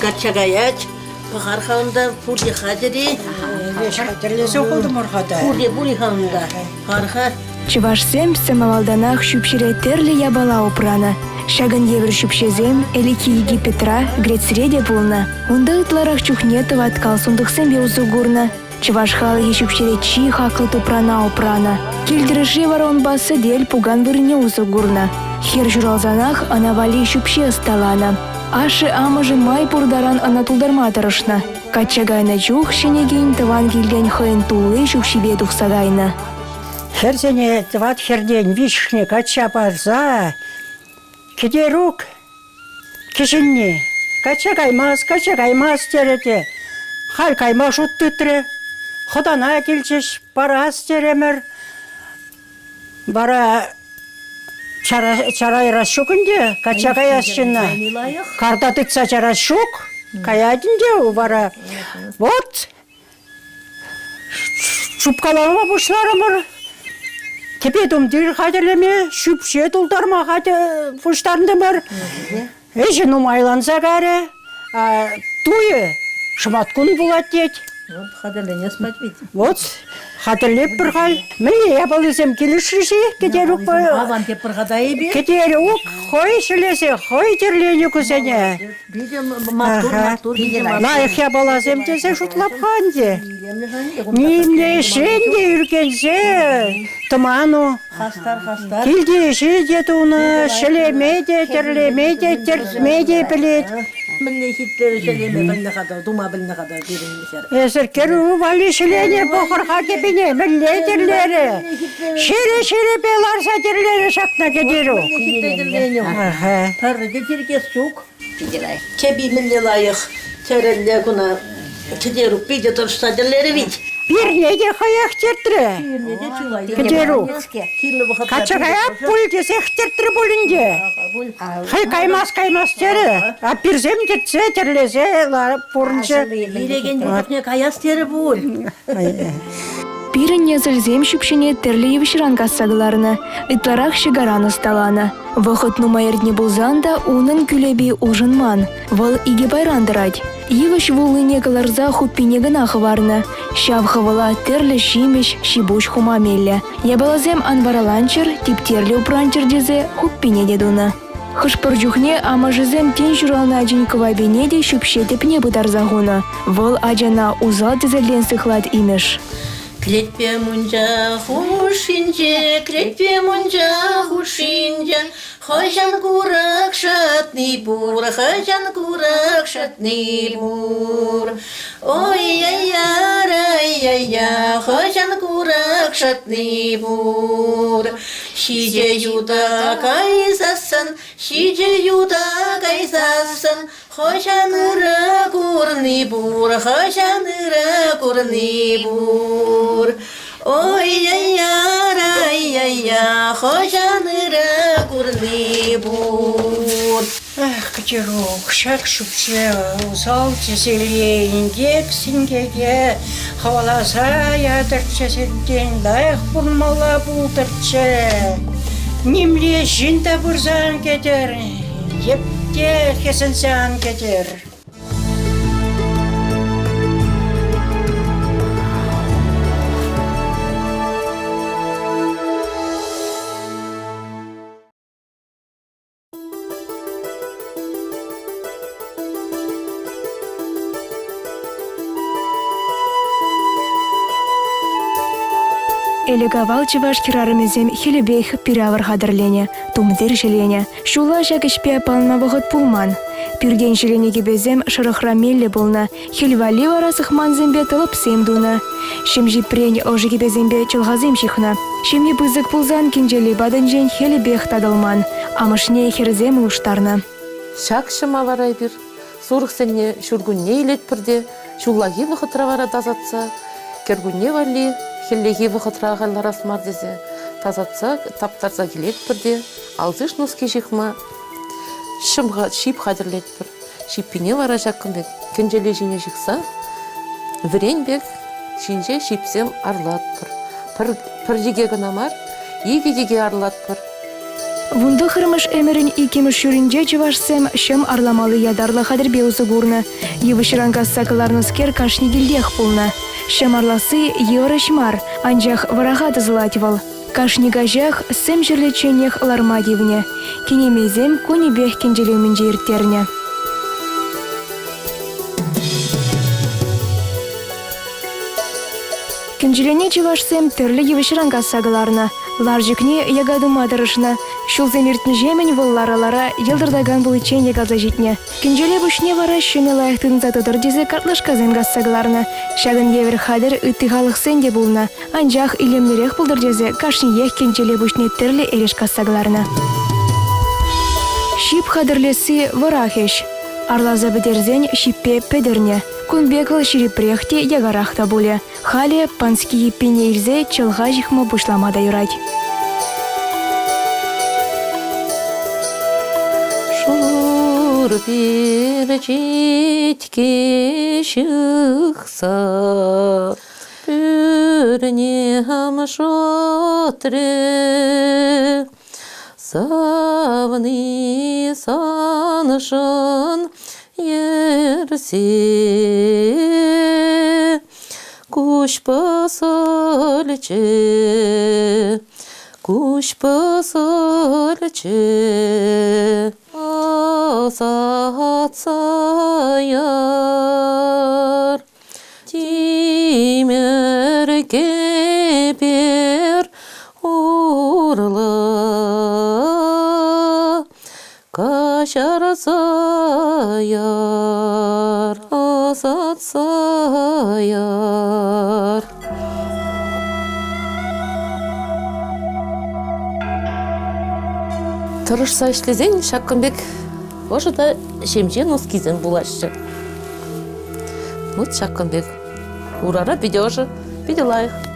качча каять. Пӑхар-ха унта, пурте хатӗр-и? Хатӗрлесе хутӑмӑр-ха та. Пурте пур-и-ха унта? Пар-ха. Чӑвашсем сӗм авалтанах ҫӳпҫере тӗрлӗ япала упранӑ. Ҫакӑн евӗр ҫӳпҫесем ӗлӗкхи Египетра, Грецире те пулнӑ. Унта ытларах чухне тӑваткал сунтӑхсемпе усӑ курнӑ. Чӑваш халӑхӗ ҫӳпҫере чи хаклӑ тупрана упранӑ. Кил-тӗрӗшре вара унпа сӗтел, пукан вырӑнне усӑ курнӑ. Хӗр ҫуралсанах ӑна валли ҫӳпҫе ӑсталанӑ. Ашшӗ-амӑшӗ май пур таран ӑна тултарма тӑрӑшнӑ. Качча кайнӑ чух ҫӗнӗ кин тӑван килтен хӑйӗн тулли ҫӳпҫипе тухса кайнӑ. Хӗрсене тӑват хӗртен виҫҫӗшне качча парса Кӗтерук кӗҫӗнни качча каймасть, качча каймасть терӗ те халь кайма шут тытрӗ. Хӑтана килчӗҫ, парас терӗмӗр. Вара чарайрас ҫук ӗнтӗ, качча каяс ҫынна. Карта тытса чарас ҫук, каять ӗнтӗ вара. Вот Чупкалама пуҫларӑмӑр. Кӗпе-тумтир хатӗрлеме, ҫӳпҫе тултарма пуҫтартӑмӑр. Ӗҫӗ нумайланса кайрӗ. Туйӗ шӑматкун пулать тет. Вот хатӗрленес пать ведь. Вот хатӗрлетпӗр халь. Мӗнле япалисем килӗшрӗ-ши Кӗтерукпа? Аван тепӗр-ха та эпир. Кӗтерук хӑй ҫӗлесе хӑй тӗрленӗ кусене. Питӗ маттур, маттур. Лайӑх япаласем тесе шутлап-ха ӗнтӗ. Нимле ӗҫрен те ӳркенсе тӑман-у. Хастар, хастар. Килти ӗҫе те тунӑ, ҫӗлеме те, тӗрлеме те, тӗртме те пӗлет. Мӗнле хитре ҫӗлеме пӗлнӗ-ха та, тума пӗлнӗ-ха та пирӗн хӗр. Эсӗр кӗрӳ валли ҫӗленӗ пӑхӑр-ха кӗпине мӗнле тӗрлерӗ? Ҫӗрӗ-ҫӗрӗпе ларса тӗрлерӗ ҫакна кӗтерӳ. Мӗнле хитре тӗрленӗ. Пӗрре те тиркес ҫук. Кӗпи мӗнле лайӑх тӗрӗллӗ куна Кӗтерук питӗ тӑрӑшса тӗрлерӗ вит. Пирне те хӑех тӗртрӗ. Пирне те чылай. Кӗтерук. Кирлӗ вӑхӑтра. Качча каяп пуль тесех тӗртрӗ пуль ӗнтӗ. Хӑй каймасть каймасть терӗ. А пирсем тӗртсе тӗрлесе пурӑнчӗ. Вилекен чухне каяс терӗ пуль. Пирӗн несӗлсем ҫӳпҫене тӗрлӗ йывӑҫран касса кӑларнӑ, ытларах ҫӑкаран ӑсталанӑ. Вӑхӑт нумай иртнӗ пулсан та унӑн кӳлепи улшӑнман. Вӑл икӗ пайран тӑрать. Йывӑҫ вуллине кӑларса хуппине кӑна хӑварнӑ. Ҫав хӑвӑла тӗрлӗ ҫимӗҫ, ҫи-пуҫ хума меллӗ. Япаласем ан вараланччӑр, типтерлӗ упранччӑр тесе хуппине те тунӑ. Хӑш-пӗр чухне амӑшӗсем тин ҫуралнӑ ачин кӑвапине те ҫӳпҫе тӗпне пытарса хунӑ. Вӑл ачана усал-тӗселтен сыхлать имӗш. Кӗлетпе мунча хушшинче, кӗлетпе мунча хушшинче хӑҫан курак шӑтни пур, хӑҫан курак шӑтни пур. Ой-яй-яр-ай-яй-я, хӑҫан курак шӑтни пур. Ҫичӗ юта кайсассӑн, ҫичӗ юта кайсассӑн, Хӑҫан ырӑ курни пур, хӑҫан ырӑ курни пур. Ой-яй-яр-ай-яй-я, хӑҫан ырӑ курни пур. Эх, Кӗтерук, ҫак ҫӳпҫе усал тӗселе инкек-синкеке хӑваласа ятӑрччӗ сиртен, лайӑх пурӑнмалла пултӑрччӗ. Нимле ҫын та пырса ан кӗтӗр, Йӗп те хӗсӗнсе ан кӗтӗр. Ӗлӗк-авал чӑваш хӗрарӑмӗсем хӗлӗпех пир-авӑр хатӗрленӗ, тумтир ҫӗленӗ. Ҫулла ҫак ӗҫпе аппаланма вӑхӑт пулман. Пиртен ҫӗленӗ кӗпесем шӑрӑхра меллӗ пулнӑ, хӗл валли вара сӑхмансемпе тӑлӑпсем тунӑ. Ҫӑм ҫипрен ӑшӑ кӗпесемпе чӑлхасем ҫыхнӑ. Ҫемье пысӑк пулсан кӗнчеле патӗнчен хӗлӗпех татӑлман. Амӑшне хӗрсем улӑштарнӑ. Ҫак ҫӑма вара эпир сурӑхсене ҫуркунне илетпӗр те ҫуллахи вӑхӑтра вара тасатса кӗркунне валли хӗллехи вӑхӑтра ахаль ларас мар тесе тасатса таптарса килетпӗр те алсиш нуски ҫыхма ҫӑмха ҫип хатӗрлетпӗр. Ҫиппине вара ҫакӑн пек кӗнчеле ҫине ҫыхса вӗрен пек ҫинҫе ҫипсем арлатпӑр. Пӗр, пӗр йӗке кӑна мар, икӗ йӗке арлатпӑр. Вунтӑххӑрмӗш ӗмӗрӗн иккӗмӗш ҫурринче чӑвашсем ҫӑм арламалли ятарлӑ хатӗрпе усӑ курнӑ. Йывӑҫран касса кӑларнӑскер кашни килтех пулнӑ. Ҫӑм арласси йывӑр ӗҫ мар, анчах вӑраха тӑсӑлать вӑл. Кашни каҫах сӗм ҫӗрлечченех ларма тивнӗ. Кинемейсем кунӗпех кӗнчелемӗнче ирттернӗ. Кӗнчелене чӑвашсем тӗрлӗ йывӑҫран касса кӑларнӑ. Ларчӑкне яка тума тӑрӑшнӑ. Ҫулсем иртнӗҫемӗн вӑл лара-лара йӑлтӑртакан пуличчен якалса ҫитнӗ. Кӗнчеле пуҫне вара ҫӗнӗ лайӑх тытӑнса тӑтӑр тесе картлашкасем касса кӑларнӑ. Ҫакӑн евӗр хатӗр ытти халӑхсен те пулнӑ. Анчах илемлӗрех пултӑр тесе кашниех кӗнчеле пуҫне тӗрлӗ эреш касса кӑларнӑ. Ҫип хатӗрлесси вӑрах ӗҫ. Арласа пӗтерсен ҫиппе пӗтӗрнӗ. Кун пек вӑл ҫирӗпрех те, якарах та пулӗ. Халӗ пански йӗппине илсе чӑлха ҫыхма пуҫлама та юрать. Шур пирчетке ҫыхса пӳрне шӑтрӗ. Савни саншӑн йӗрсе куҫ пӑсӑлчӗ, куҫ пӑсӑлчӗ. Ӑсатса яр. Тимӗр кӗпер урлӑ каҫарса яр, ӑсатса яр. Тӑрӑшса ӗҫлесен ҫакӑн пек ӑшӑ та ҫемҫе носкисем пулаҫҫӗ. Вот ҫакӑн пек. Урара питӗ ӑшӑ, питӗ лайӑх.